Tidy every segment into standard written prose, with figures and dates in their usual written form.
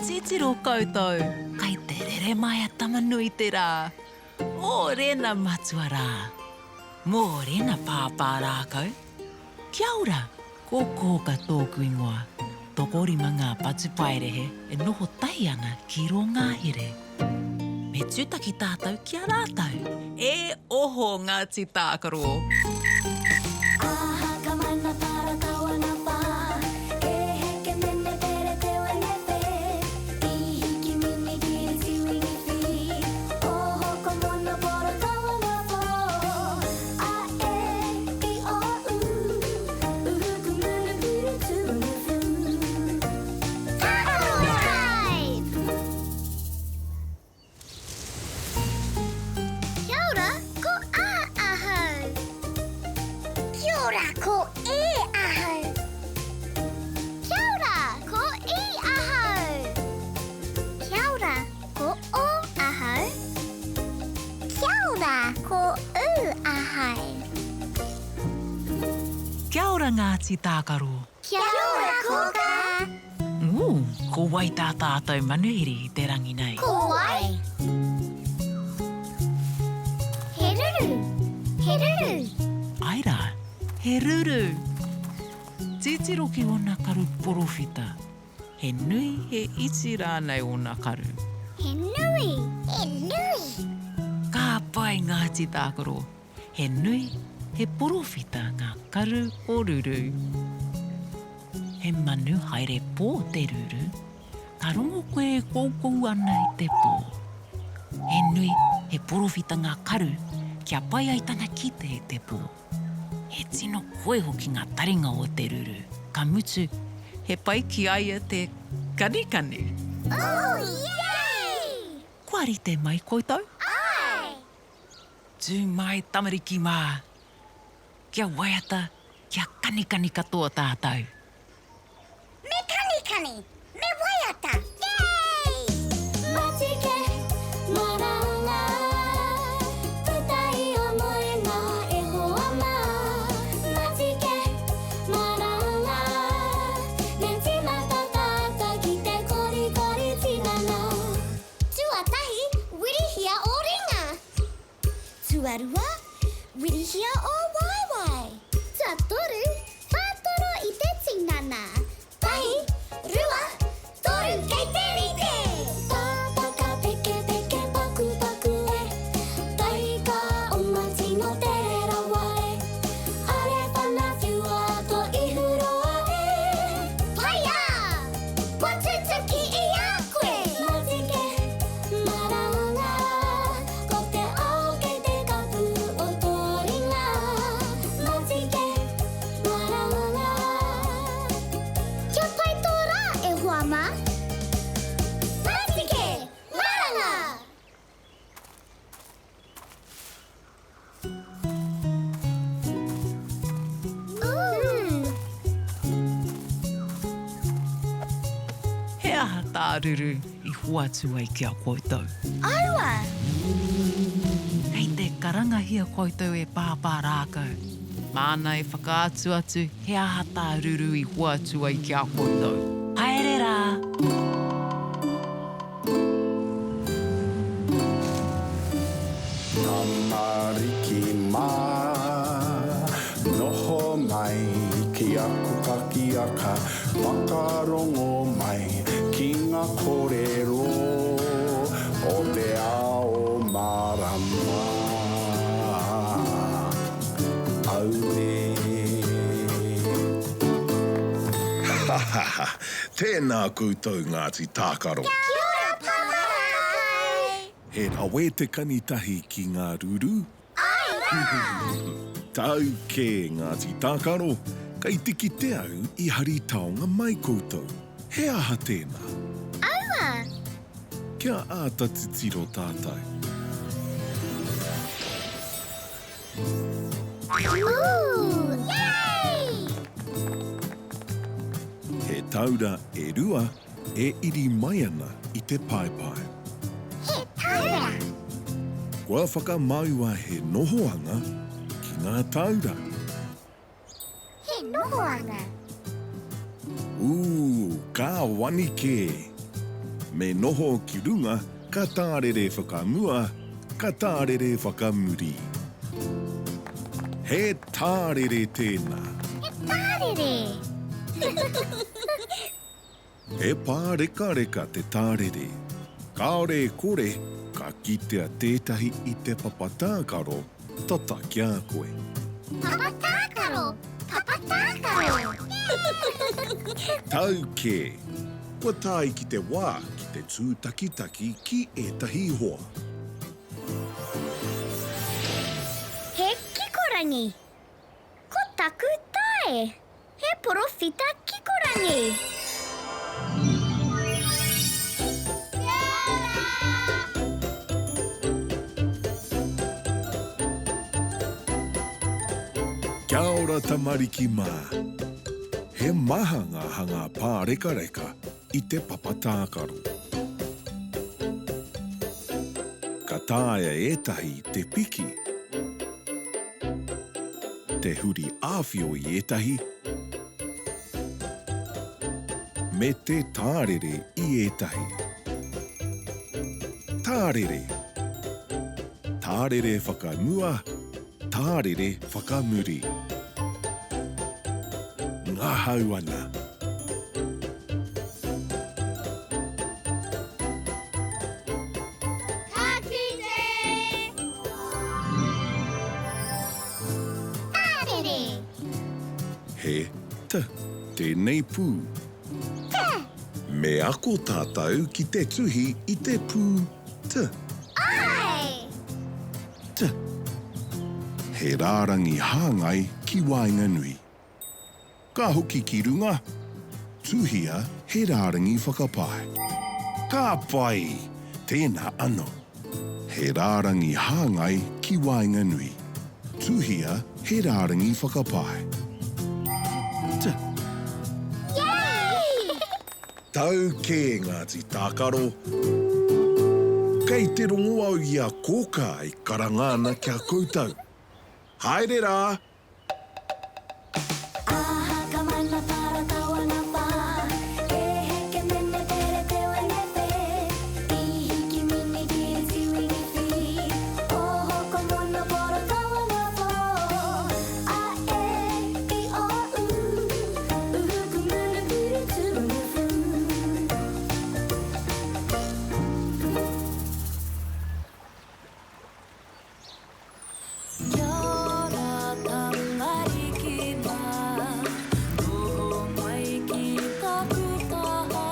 Titiro koutou, kai te rere mai a Tama-nui-te-rā. Mōrena matua rā. Mōrena pāpā rākau. Kia ora, ko Kōka tōku ingoa. Tokorima ngā patupaiarehe e noho tahi ana ki rō ngahere. Me tūtaki tātou ki a rātou. E oho Ngāti Tākaro! Aha ka mana para tawana pa E heke mene pere te wene pe I hiki mini kiri tiwini fi Oho ko mono poro tawana po A E I O U Uhu ku munu puru tu unu fu Tākaro Time! Kia ora, ko A ahau. Kia ora, ko E ahau. Kia ora, ko I ahau. Kia ora, ko O ahau. Kia ora, ko U ahau. Kia ora Ngāti Tākaro. Kia ora Kōkā. Ū, ko wai tā tātou manuhiri i te rangi nei? Ko wai? He ruru! He ruru! Ae rā, he ruru! Titiro ki ōna karu porowhita. He nui, he iti rānei ōna karu? He nui! He nui! Ka pai Ngāti Tākaro! He nui, he porowhita ngā karu o Ruru. He manu haere pō te ruru, ka rongo koe e koukou ana i te pō. He nui, he porowhita ngā karu, kia pai ai tana kite i te pō. He tino koi hoki ngā taringa o te ruru, ka mutu, he pai ki a ia te kanikani. Ooh, yay! Kua rite mai koutou? Āe! Tū mai tamariki mā! Kia waiata, kia kanikani katoa tātou. Me kanikani, me waiata, yay! Matike, maranga, puta i o moenga e hoa mā. Matike, maranga, me tīmata tātou ki te korikori tinana. Tuatahi, wirihia ō ringa. Tuarua, wirihia ō waewae. Tuatoru, whātoro i te tinana. Tahi, rua, toru, kei te rite! Pāpaka pekepeke pakupaku e, Taika oma tino tere rawa e, Are whana whiua to ihu roa e. Paia! Kua tutuki i a koe! Matike, maranga, ko te ao kei te kapu o tō ringa. Matike, maranga. Kia pai tō rā, e hoa mā! Matike, maranga! He aha tā Ruru i hoatu ai ki a koutou? Aua! Kei te karangahia koutou e Pāpā Rākau. Māna e whakaatu atu he aha tā Ruru i hoatu ai ki a koutou. Haere rā! Tamariki mā, noho mai ki aku kakiaka, whakarongo mai ki ngā kōrero o te ao mārama. Auē. Ha ha ha! Tēnā koutou Ngāti Tākaro. Kia ora Papa Rākai! He rawe te kani tahi ki ngā ruru. Āe rā! Tau kē Ngāti Tākaro, kei te kite au i hari taonga mai koutou. He aha tēnā? Aua! Kia āta titiro tātou. Ooh! Yay! He taura e rua e iri mai ana i te paepae. He taura! Kua whakamaua he nohoanga ki ngā taura. He nohoanga. Ooh, ka wani kē! Me noho ki runga, ka tārere whakamua, ka tārere whakamuri. He tārere tēnā. He tārere! He pārekareka te tārere. Kāore e kore, ka kitea tētahi i te papa tākaro tata ki a koe. Papa tākaro! Papa tākaro! Tau kē! Kua tae ki te wā ki te tūtakitaki ki ētahi hoa. He kikorangi! Ko taku tae! He porowhita kikorangi! Kia ora! Kia ora tamariki mā! He maha ngā hanga pārekareka i te papa tākaro. Ka taea ētahi te piki, te huri āwhio i ētahi, me te tārere i ētahi. Tārere. Tārere whakamua, Tārere whakamuri. Ngahau ana. Ka kite! Tārere! He t tēnei pū. T! Me ako tātou ki te tuhi i te pū t. Āe! T. He rārangi hāngai ki waenganui. Ka hoki ki runga, tuhia he rārangi whakapae. Ka pai! Tēnā ano. He rārangi hāngai ki waenganui. Tuhia he rārangi whakapae. T. Yay! Tau kē Ngāti Tākaro. Kei te rongo au i a Kōkā e karanga ana ki a koutou. Haere rā! Kia ora tamariki mā, noho mai ki taku taha,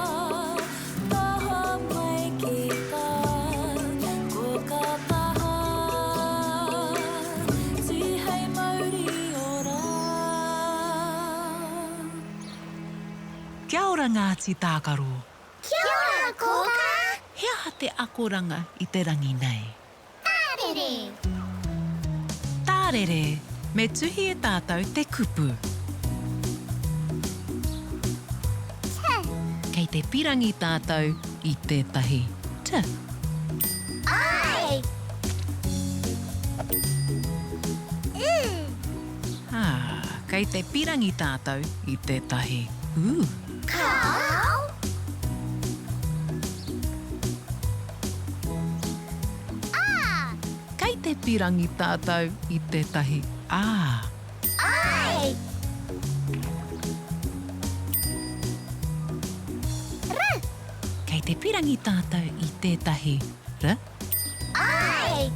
taha mai ki tā koka taha. Tihei mauri ora. Kia ora Ngāti Tākaro. Kia ora Kōkā. He aha te akoranga i te rangi nei? Tārere. Tārere, me tuhi e tātou te kupu. T. Kei te pirangi tātou i tētahi t. Āe! Ū. Ā, kei te pirangi tātou i tētahi ū. Kāo. Ā. Kei te pirangi tātou i tētahi ā. Āe! R. Kei te pirangi tātou i tētahi r. Āe!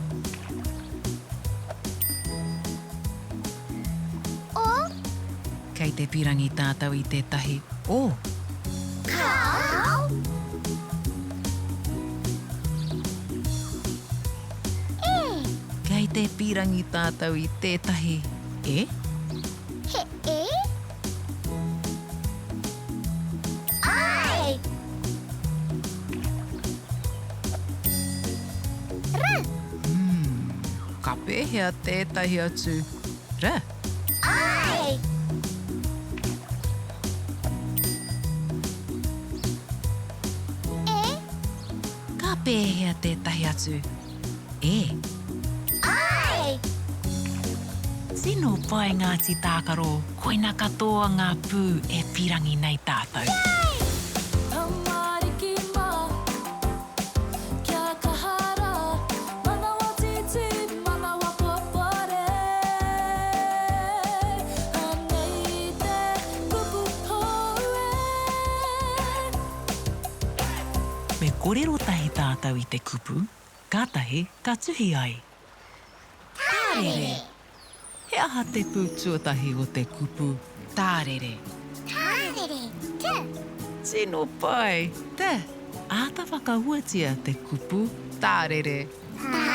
O. Kei te pirangi tātou i tētahi o. Kāo. E. Kei te pirangi tātou i tētahi e. He e? Āe! R. Umm, ka pēhea tētahi atu r? Āe! E. Ka pēhea tētahi atu e? Āe! Tino pai Ngāti Tākaro, koina katoa ngā pū e pirangi nei tātou. Tamariki mā. kōrero tahi tātou i te kupu, kātahi ka tuhi ai. Tārere! He aha te pū tuatahi o te kupu tārere? Tārere, T. Tino pai, T. Āta whakahuatia te kupu tārere. Tā,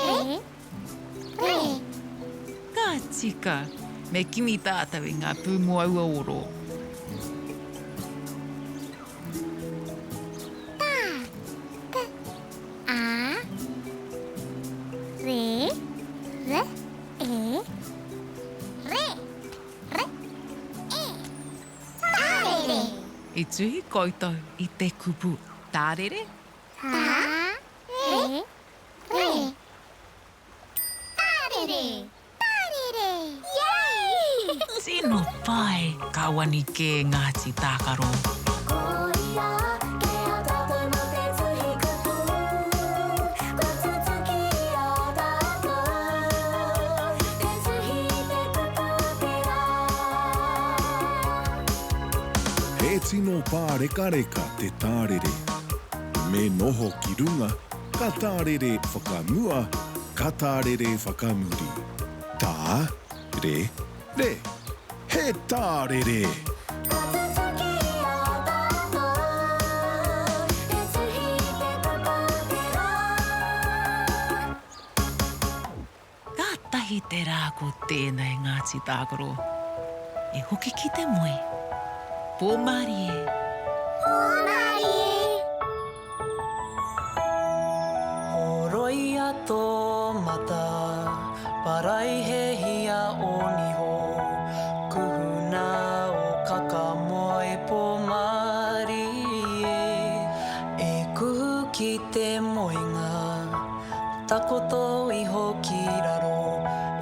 re, re. Ka tika! Me kimi tātou i ngā pū mō aua oro. Tā, t, a, re, r, e, re, r, e. Tārere. I tuhi koutou i te kupu tārere? Tā, re, re. Tārere! Tārere! Yay! Tino pai! Ka wani kē Ngāti Tākaro. Koia ke a tātou mō te tuhi kupu, kua tutuki i a tātou te tuhi i te kupu o te rā. He tino pārekareka te tārere. Me noho ki runga, ka tārere whakamua, ka tārere whakamuri. Tā, re, re. He tārere! Kua tutuki i a tātou te tuhi i te kupu o te rā. Kātahi te rā ko tēnei Ngāti Tākaro. E hoki ki te moe. Pō mārie. Pō mārie. Horoia tō mata, paraihehia ō niho, kuhuna ō kakamoe pō mārie. E kuhu ki te moenga. Takoto iho ki raro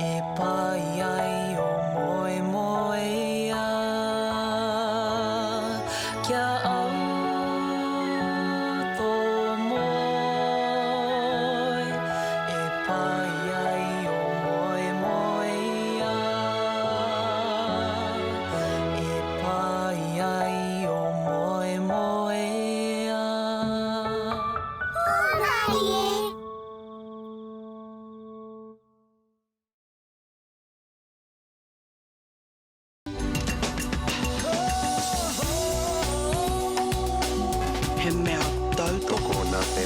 e pai ai o moemoeā. Kia au tō moe e pai ai o moemoeā. E pai ai o moemoeā. Hōmarie! He mea tautoko. Kona te.